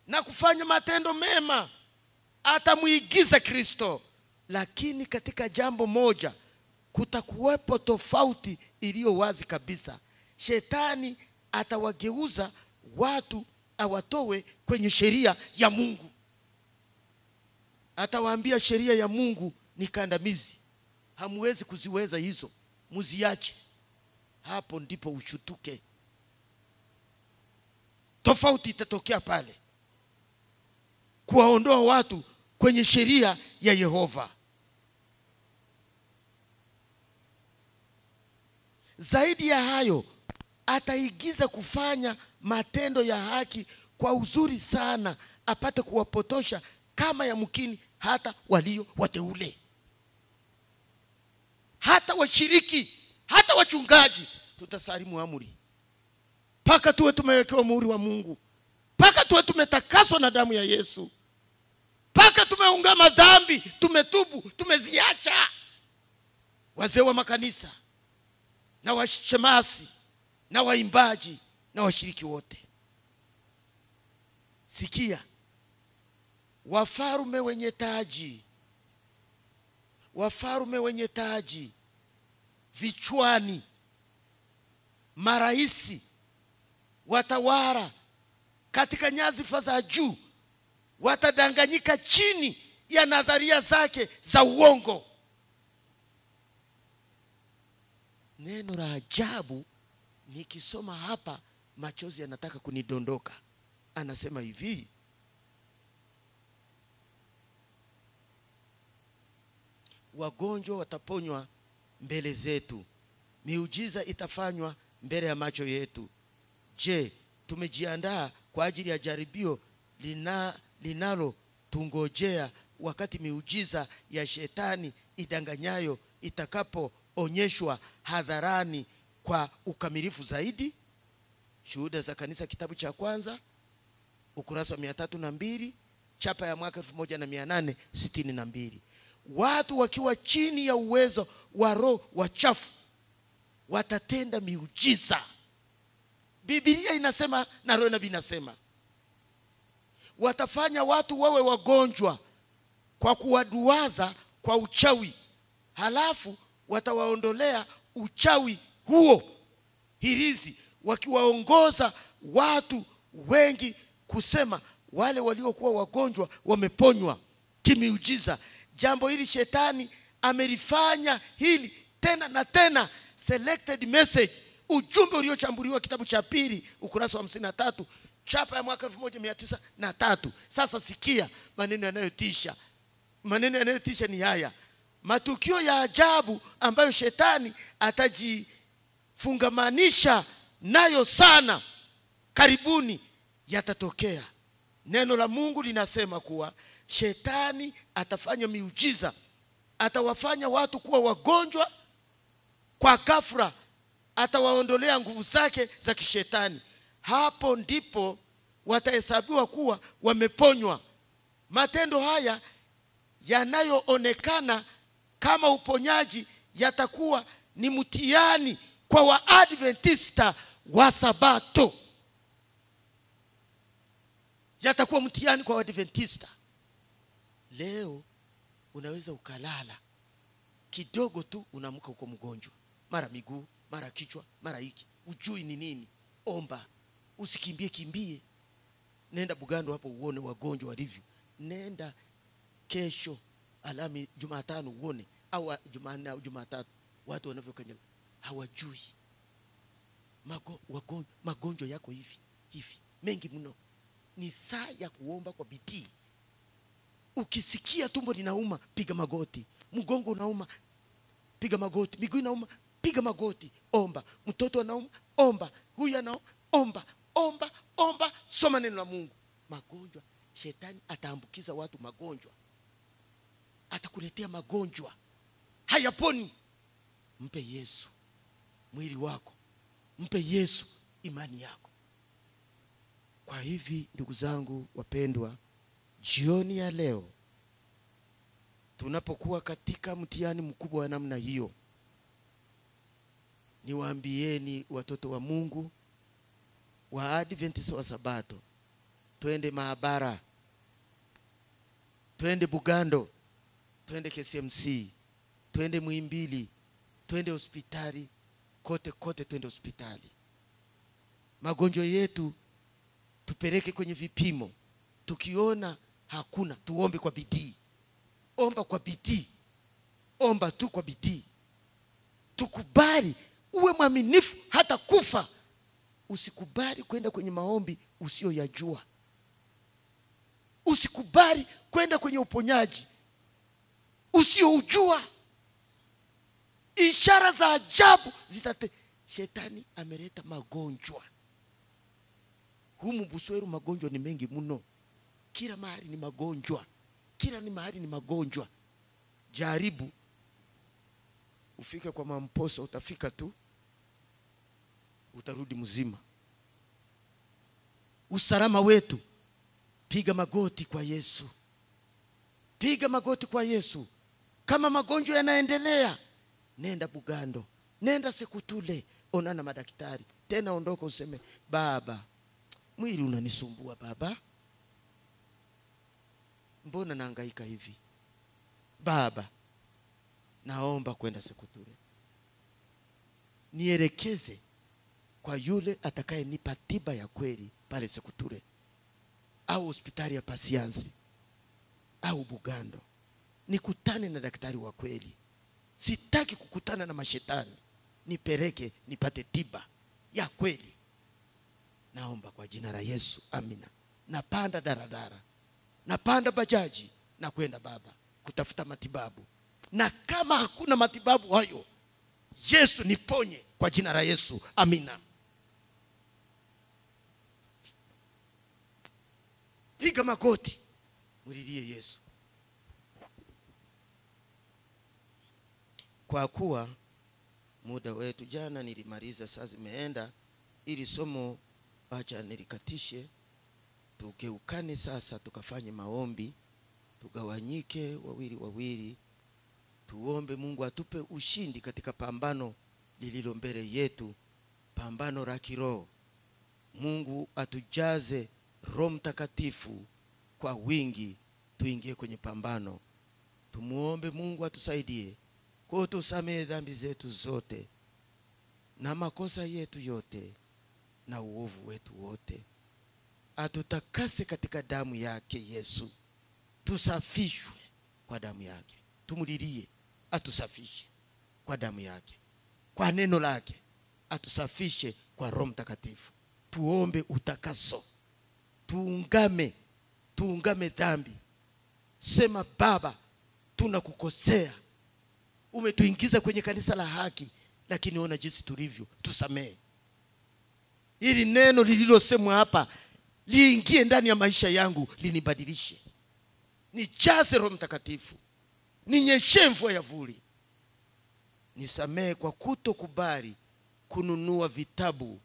na kufanya matendo mema. Atamuigiza Kristo. Lakini katika jambo moja kutakuwepo tofauti iliyo wazi kabisa. Shetani atawageuza watu awatowe kwenye sheria ya Mungu. Atawaambia sheria ya Mungu ni kandamizi, hamuwezi kuziweza hizo, muziache. Hapo ndipo ushutuke. Tofauti itatokea pale, kuwaondoa watu kwenye sheria ya Yehova. Zaidi ya hayo, Ataigiza kufanya matendo ya haki kwa uzuri sana, apate kuwapotosha kama yamkini hata walio wateule, hata washiriki, hata wachungaji. Tutasalimu amri mpaka tuwe tumewekewa muhuri wa Mungu, mpaka tuwe tumetakaswa na damu ya Yesu, mpaka tumeungama dhambi, tumetubu, tumeziacha. Wazee wa makanisa na washemasi na waimbaji na washiriki wote, sikia, wafarume wenye taji, wafarume wenye taji vichwani, maraisi, watawala katika nyadhifa za juu, watadanganyika chini ya nadharia zake za uongo. Neno la ajabu, nikisoma hapa machozi yanataka kunidondoka. Anasema hivi: wagonjwa wataponywa mbele zetu, miujiza itafanywa mbele ya macho yetu. Je, tumejiandaa kwa ajili ya jaribio linalo tungojea wakati miujiza ya shetani idanganyayo itakapoonyeshwa hadharani kwa ukamilifu zaidi? Shuhuda za Kanisa, kitabu cha kwanza, ukurasa wa 302, chapa ya mwaka 1862. Watu wakiwa chini ya uwezo wa roho wachafu watatenda miujiza. Biblia inasema na roho nabii inasema watafanya watu wawe wagonjwa kwa kuwaduaza kwa uchawi, halafu watawaondolea uchawi huo hirizi, wakiwaongoza watu wengi kusema wale waliokuwa wagonjwa wameponywa kimiujiza. Jambo hili shetani amelifanya hili tena na tena. Selected Message, ujumbe uliochambuliwa, kitabu cha pili, ukurasa wa 53, chapa ya mwaka 1903. Sasa sikia maneno yanayotisha. Maneno yanayotisha ni haya: matukio ya ajabu ambayo shetani atajifungamanisha nayo sana karibuni yatatokea. Neno la Mungu linasema kuwa shetani atafanya miujiza, atawafanya watu kuwa wagonjwa kwa ghafla, atawaondolea nguvu zake za kishetani. Hapo ndipo watahesabiwa kuwa wameponywa. Matendo haya yanayoonekana kama uponyaji yatakuwa ni mtihani kwa Waadventista wa Sabato. Yatakuwa mtihani kwa Waadventista. Leo unaweza ukalala kidogo tu unaamka uko mgonjwa, mara miguu, mara kichwa, mara hiki, ujui ni nini. Omba, usikimbie kimbie. Nenda Bugando hapo uone wagonjwa walivyo. Nenda kesho alami Jumatano uone, au Jumanne au Jumatatu, watu wanavyokanyaga hawajui. Magonjwa yako hivi hivi mengi mno. Ni saa ya kuomba kwa bidii. Ukisikia tumbo linauma, piga magoti. Mgongo unauma, piga magoti. Miguu inauma, piga magoti, omba. Mtoto anauma, omba. Huyu anauma, omba. Omba, omba, soma neno la Mungu. Magonjwa, shetani ataambukiza watu magonjwa. Atakuletea magonjwa hayaponi. Mpe Yesu mwili wako, mpe Yesu imani yako. Kwa hivi ndugu zangu wapendwa, jioni ya leo tunapokuwa katika mtihani mkubwa wa namna hiyo, niwaambieni watoto wa Mungu wa Adventista wa Sabato, twende maabara, twende Bugando, twende KCMC, twende Muhimbili, twende hospitali, kote kote twende hospitali. Magonjwa yetu tupeleke kwenye vipimo. Tukiona hakuna, tuombe kwa bidii. Omba kwa bidii. Omba tu kwa bidii. Tukubali, uwe mwaminifu hata kufa. Usikubali kwenda kwenye maombi usiyoyajua. Usikubali kwenda kwenye uponyaji usiyoujua. Ishara za ajabu zitate. Shetani ameleta magonjwa. Humu Busweru magonjwa ni mengi mno. Kila mahali ni magonjwa. Kila ni mahali ni magonjwa. Jaribu ufike kwa Mamposo, utafika tu, utarudi mzima. Usalama wetu, piga magoti kwa Yesu. Piga magoti kwa Yesu. Kama magonjwa yanaendelea, nenda Bugando, nenda Sekutule, onana madaktari. Tena ondoka useme, baba, mwili unanisumbua baba. Mbona nahangaika hivi? Baba, naomba kwenda Sekutule. Nielekeze kwa yule atakayenipa tiba ya kweli pale Sekutule, au hospitali ya Pasiansi, au Bugando. Nikutane na daktari wa kweli. Sitaki kukutana na mashetani. Nipeleke nipate tiba ya kweli. Naomba kwa jina la Yesu, amina. Napanda daradara, napanda bajaji na kwenda baba kutafuta matibabu. Na kama hakuna matibabu hayo, Yesu niponye kwa jina la Yesu, amina. Piga magoti, mulilie Yesu. Kwa kuwa muda wetu jana nilimaliza, saa zimeenda, ili somo acha nilikatishe. Tugeukane sasa tukafanye maombi, tugawanyike wawili wawili, tuombe Mungu atupe ushindi katika pambano lililo mbele yetu, pambano la kiroho. Mungu atujaze Roho Mtakatifu kwa wingi, tuingie kwenye pambano. Tumuombe Mungu atusaidie kutusamehe dhambi zetu zote na makosa yetu yote na uovu wetu wote. Atutakase katika damu yake Yesu. Tusafishwe kwa damu yake. Tumulilie atusafishe kwa damu yake, kwa neno lake. Atusafishe kwa Roho Mtakatifu. Tuombe utakaso. Tuungame, tuungame dhambi. Sema Baba, tunakukosea. Umetuingiza kwenye kanisa la haki, lakini ona jinsi tulivyo, tusamehe. Ili neno lililosemwa hapa liingie ndani ya maisha yangu, linibadilishe. Nijaze Roho Mtakatifu. Ninyeshe mvua ya vuli. Nisamehe kwa kutokubali kununua vitabu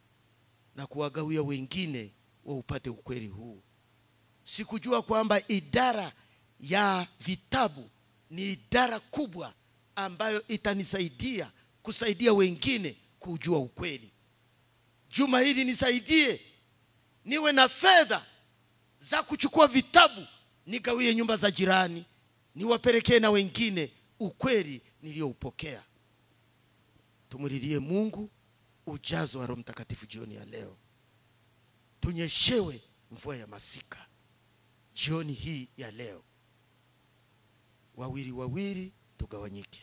na kuwagawia wengine waupate ukweli huu. Sikujua kwamba idara ya vitabu ni idara kubwa ambayo itanisaidia kusaidia wengine kujua ukweli. Juma hili nisaidie niwe na fedha za kuchukua vitabu nigawie nyumba za jirani, niwapelekee na wengine ukweli nilioupokea. Tumulilie Mungu ujazo wa Roho Mtakatifu jioni ya leo. Tunyeshewe mvua ya masika jioni hii ya leo. Wawili wawili tugawanyike.